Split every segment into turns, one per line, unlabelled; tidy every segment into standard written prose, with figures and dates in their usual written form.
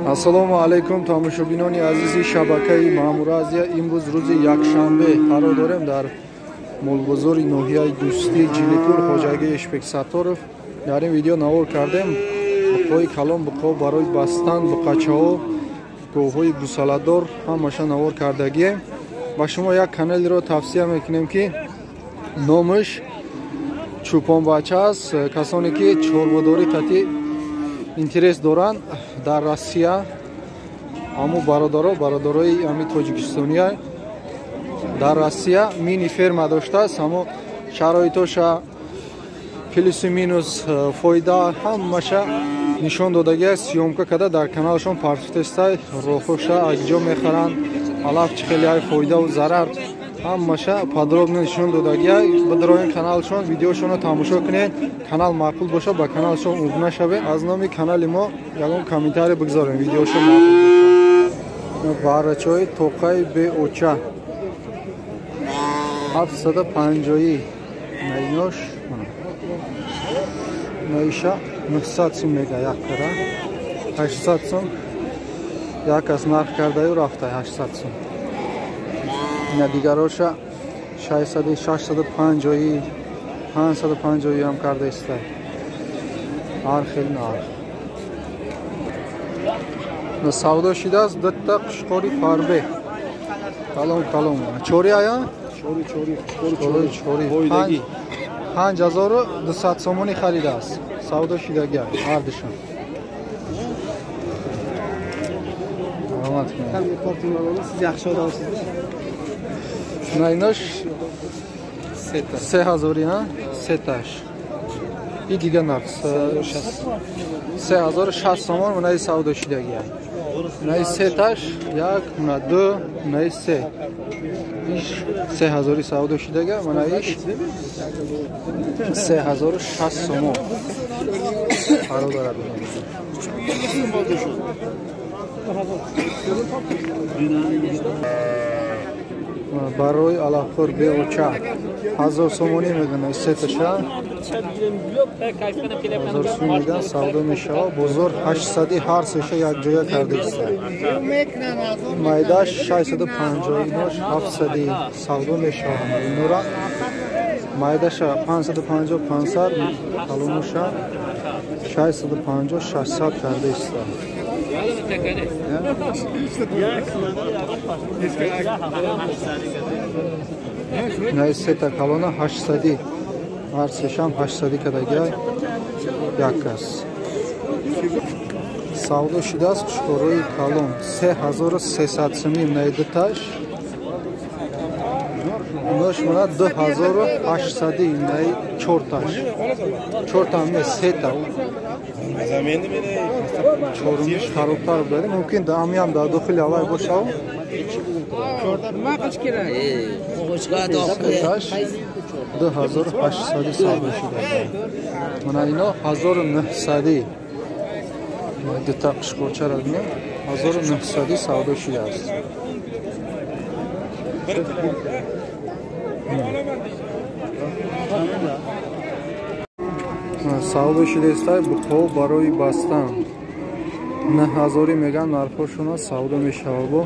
Ассалому алайкум тамошобинони азизи шабакаи Маъмур Азия. Имрӯз рӯзи якшанбе қарор дорем дар молбозори ноҳияи Дӯстӣ, Ҷиликул, хоҷагии Эшбек Сатторов. Дар ин видео навор кардем буқҳои калон, буқҳо барои бастан, буқачаҳо, говҳои гусаладор, ҳамаша навор кардагием. Ба шумо як каналеро тавсия мекунем, ки номаш Чӯпонбача аст. Касоне ки чорводорӣ қатӣ интерес доранд дар Россия, ҳамо бародарои ҳами тоҷикистония дар Россия мини ферма доштааст. Ҳамо шароитоша, плюсу минус, фоида ҳамаша нишон додагиаст. Съёмка карда дар каналашон партофтестай. Роҳоша акҷо мехаранд, алаф чӣ хеле ай, фоидаву зарар ҳамаша подробно нишон додагия. Бидроен каналшон, видеошонро тамошо кунед. Канал маъқул боша, ба каналшон обуна шавед. Аз номи канали мо ягон комментарий бигзорем, видеошон маъқул боша. Барачаҳои тоқаи беоча 750, наинош наиша 900 сум мега, як кара 800 сум, як аз нарх кардаю рафта 800 сум. Ина дигароша 600, 650, 550 ҳам карда истай. Ҳар хел нарх. Савдо шидааст дутта қушқори фарбе. Калон калон. Чори ая?
Чори чори қушқори
чори.
Фоидаги.
5200 сомонӣ харидааст. Савдо шидагия ҳардушон. Раҳмат кунед.
Siz yaxshi odamsiz.
Найнош 3000, ҳа? Сеташ. И дига нарх 3060 сомон мунаи савдо шидагия. Мунаи сеташ як, муна ду, мунаи се. Иш 3000 савдо шидага, муна иш 3060 сомон. Қарор дорад. Барои алафхӯр беоча 1000 сомонӣ мегӯянд, сеташа 1000 сум мегӯянд, савдо мешавад. Бозор 800 ҳар сеша якҷоя карда иста. Майдаш 650, инош 700 савдо мешавад. Инора майдаша 550, 500, калонуша 650, 600 карда иста. Най сета калона 800, ҳар сешам 800 кадагия як кас. Савдо шидааст қушқорои калон 3300 сумӣ най дуташ. Инош мона 2800 най чорташ. Чортам не, сета. Чорумиш харобтар будади. Мумкин да амиам дар дохили авай бошав. Сеташ 2800 савдо шуда. Мана ино 1900. Дута қушқорчаро бинем, 1900 савдо шудааст. Савдо шудааст буқҳо барои бастан 9000 мегӯянд нархҳошона, савдо мешавад. Бо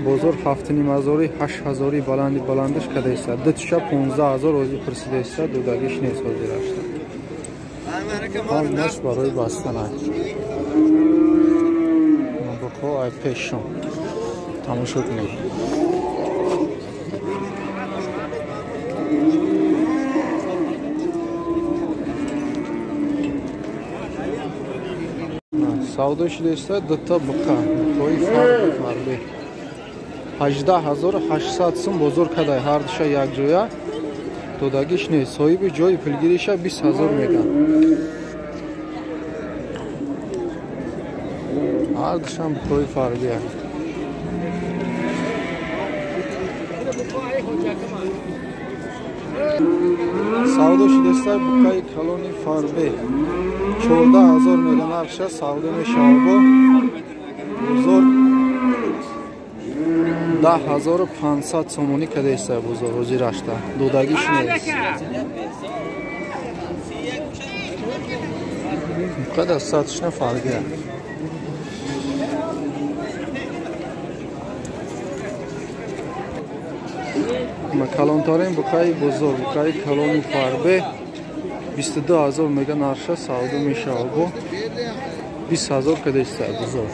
бозор 7500, 8000 баланди баландиш када иста. Дутиша 15000 ҳозир пурсида иста, додагиш нест ҳозир ашта. Ҳамаш барои бастан аст. Буқҳо ай пешшон тамошо кунед. Савдо шудааст дута буқа, буқҳои фарби фарбе. 18800 сум бозор кадай ҳардуша якҷоя, додагиш нест. Соҳиби ҷои пулгириша 20000 мегӯянд. Ҳардушам буқҳои фарбия. Савдо шудааст буқаи калони фарбе 14000 мегӯянд нархша, савдо мешавад. Бозор 10500 сомонӣ кадаиста бозор ҳозирашта. Додагиш нест. Қадар сатишна фарқия. Калонтарин буқаи бозор, буқаи калони фарбе 22000 мега нарша савдо мешавад. Бо 20000 кадаиста бозор.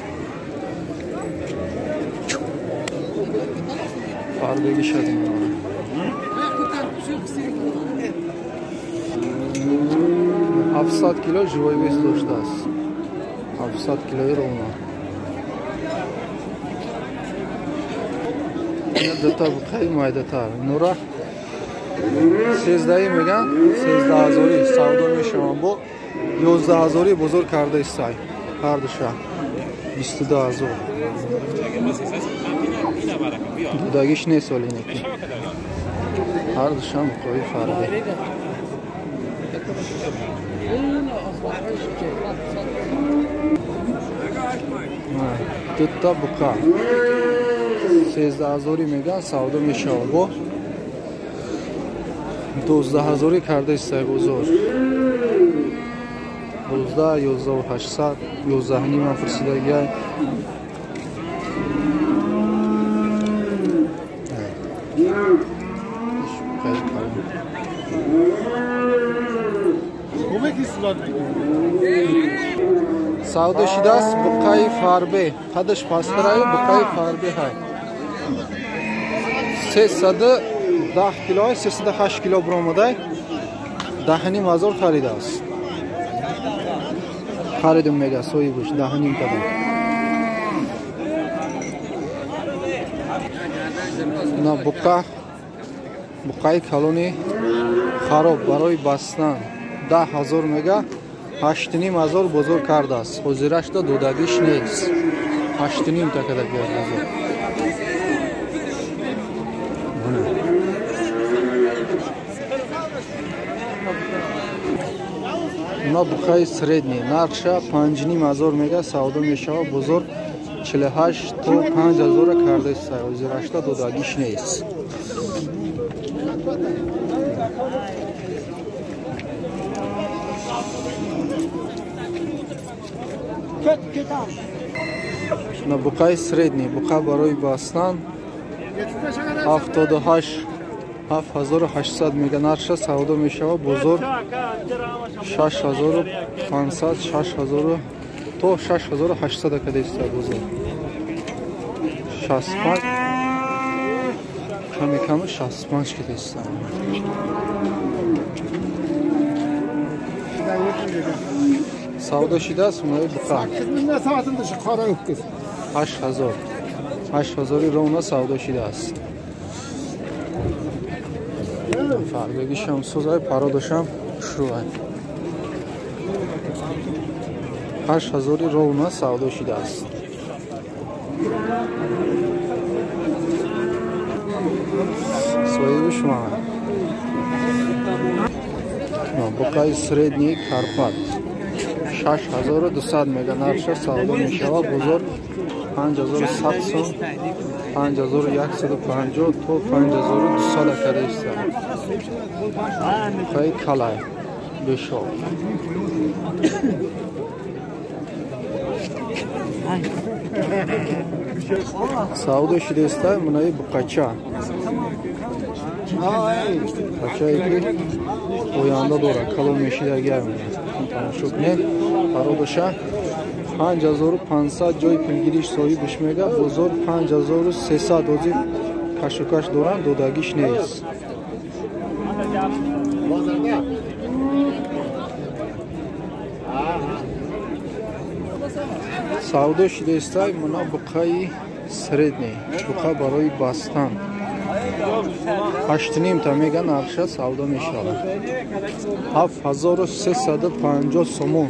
Фарбеги шад. 700 кило живой вес доштааст. 700 килои ровно. Дута буқаи майдатар. Нура 13 меган, 13000 савдо мешаванд. Бо 11000 бозор карда истай. Ҳар душа 22000. Дудагиш нест оли неки. Ҳар душа буқаи фарбе. Дута буқа 13000 меган савдо мешавад. Бо 12000 карда истай бозор. 12, 11800, 11.5 фурсидагиай. Савдо шудааст буқаи фарбе. Қадаш пасттараю буқаи фарбе ҳай. 310 кило, 308 кило баромадай. 10.5 харидааст. Харидум мега соҳибаш 10.5 када. На буқа, буқаи калони хароб барои бастан 10000 мега 8.5 бозор кардааст. Ҳозирашда додагиш нест. 8.5 та када бозор. На буқаи средний нархша 5.5 мега савдо мешавад. Бозор 48 то 5000 кардааст. Ҳозирашда додагиш нест. На буқаи средний, буқа барои бастан 78 7800 мега нархша савдо мешавад. Бозор 6500, 6000 то 6800 кадаиста бозор. 65 ками ками 65 кадаиста. Савдо шудааст мои буқа. 8000. 8000 ровно савдо шудааст. Фарбегишам созай, пародашам шуай. 8000 ровно савдо шудааст. Соҳибаш ма. Буқаи средний Карпат 6200 мега нархша савдо мешавад. Бозор 5100 сом, 5150 то 5200 када иста. Буқаи калай бешов. Савдо шудааста мунаи буқача. Буқачае ки оянда дорад, калон мешидагиай тамошо кунед. Пародаша 5500 ҷои пулгириш соҳибаш мега. Бозор 5300 ҳозир кашокаш доранд, додагиш нест. Савдо шудааста муна буқаи средний, буқа барои бастан 8.5 та мега нархша савдо мешавад. 7350 сомон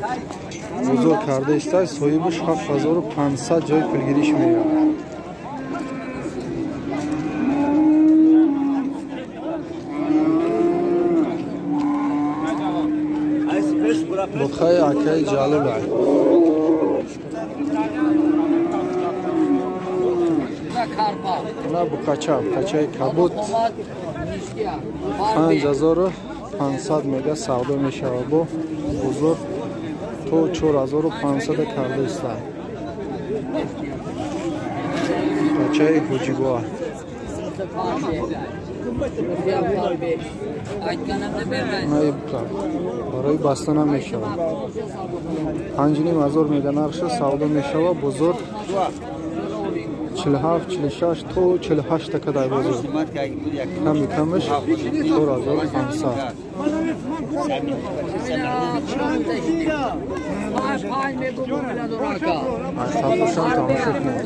бозор карда иста. Соҳибаш 7500 ҷои пулгириш меёбад. Буқаи акаи ҷалилай. На буқача, буқачаи кабуд 5500 мега савдо мешавад. Бо бозор то 4500 карда истад. Буқачаи ҳоҷибоа. Барои баста намешавад. 5500 мега нархша савдо мешавад. Бозор 47, 46 то 48 така дар бозор. Ками камаш 4500. Сабушам тамошо кунед.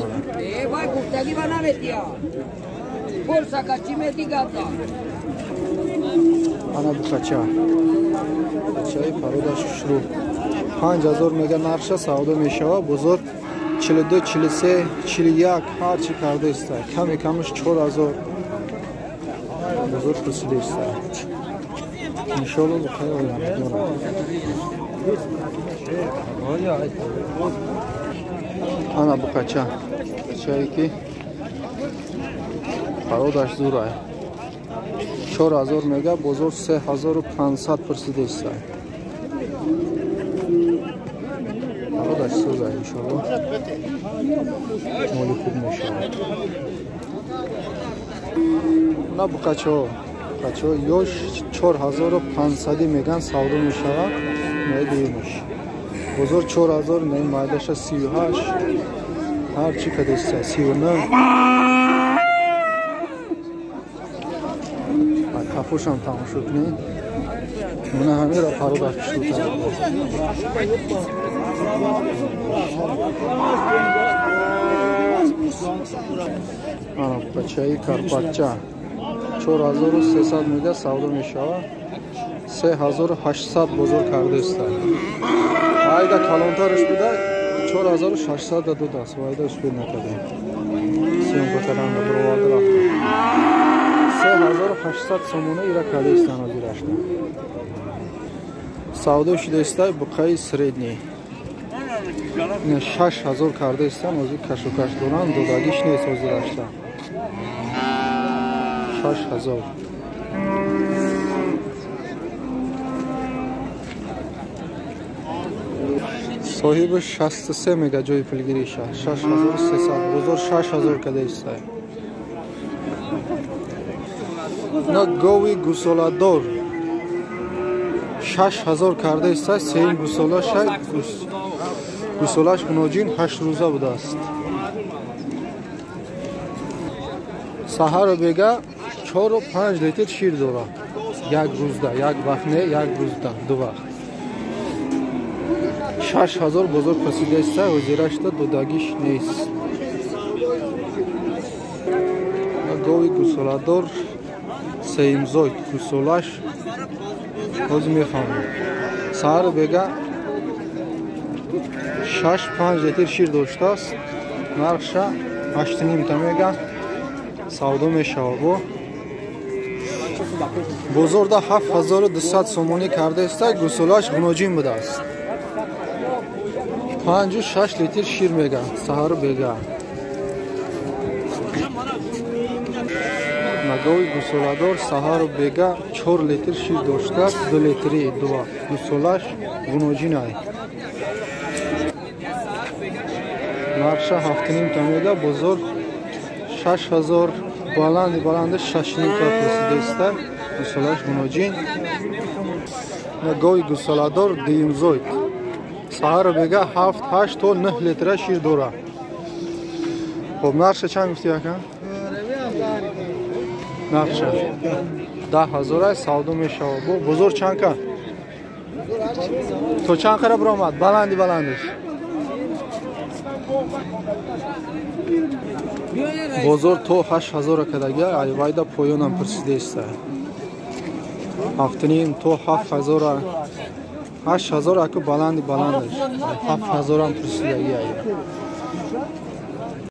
Ана буқача. Буқачаи пародаш шурӯъ. 5000 мега нархша савдо мешавад. Бозор 42, 43, 41 ҳар чӣ карда истад. Ками камаш 4000 бозор пурсида истад. Иншоалло буқаи оянда дорад. Ана буқача. Буқачае ки пародаш зур ай. 4000 мега, бозор 3500 пурсида истад. Пародаш суз ай, иншоалло моли хуб мешавад. На буқачаҳо, буқачаҳо ёш 4500 меган савдо мешавад. Наи дуюмаш бозор 4000, наи майдаша 38, ҳар чӣ кадеста 39. Кафошам тамошо кунед. Мана ҳамеро пародаш шуд. Ана буқачаи карпатча 4300 мега савдо мешавад. 3800 бозор карда истад. Айда калонтараш буда 4600 да додааст. Вайда успел накардем. Съёмка кардан бароварда рафта. 3800 сомона ира карда истанд ҳозирашта. Савдо шуда истад буқаи средний. 6000 карда истанд, ҳозир кашокаш доранд, додагиш нест ҳозирашта. 6000. Соҳиби 63 мега ҷои пулгириша. 6300. Бозор 6000 када истад. На гови гусоладор 6000 карда истад. Сеюм гусолаша гусолаш муноҷин 8 рӯза будааст. Саҳару бега 4-5 литр шир дорад. Як рӯзда, як вақт не, як рӯзда, ду вақт. 6000 бозор пасида иста, ҳозирашта додагиш нест. Гови гусоладор сеюмзой гусолаш ҳозир мефаҳмам. Саҳару бега 6-5 литр шир доштааст. Нархша 8,5 та мега савдо мешавад. Бо бозорда 7200 сомонӣ карда иста, гусолаш гуноҷин будааст. 5-6 литр шир мега саҳару бега. Нагови гусоладор саҳару бега 4 литр шир доштааст, 2 литри ду вақт. Гусолаш гуноҷин ай. Нархша 7,5 та мега, бозор 6000, баланди баланди 6,5 та пурсида истад. Гусолаш гуноҷин. Гови гусоладор дуюмзой саҳару бега 7-8 то 9 литра шир дорад. Хоб, нархша чанд гуфти ака? Нархша 10000 ай, савдо мешавад. Бо бозор чанд ка? То чанд қара биромад? Баланди баландиш. Бозор то 8000 кадага, айвайда поёнам пурсида истад. 7,5 то 7000, 8000 аку баланди баландиш. 7000 ам пурсидаги ай.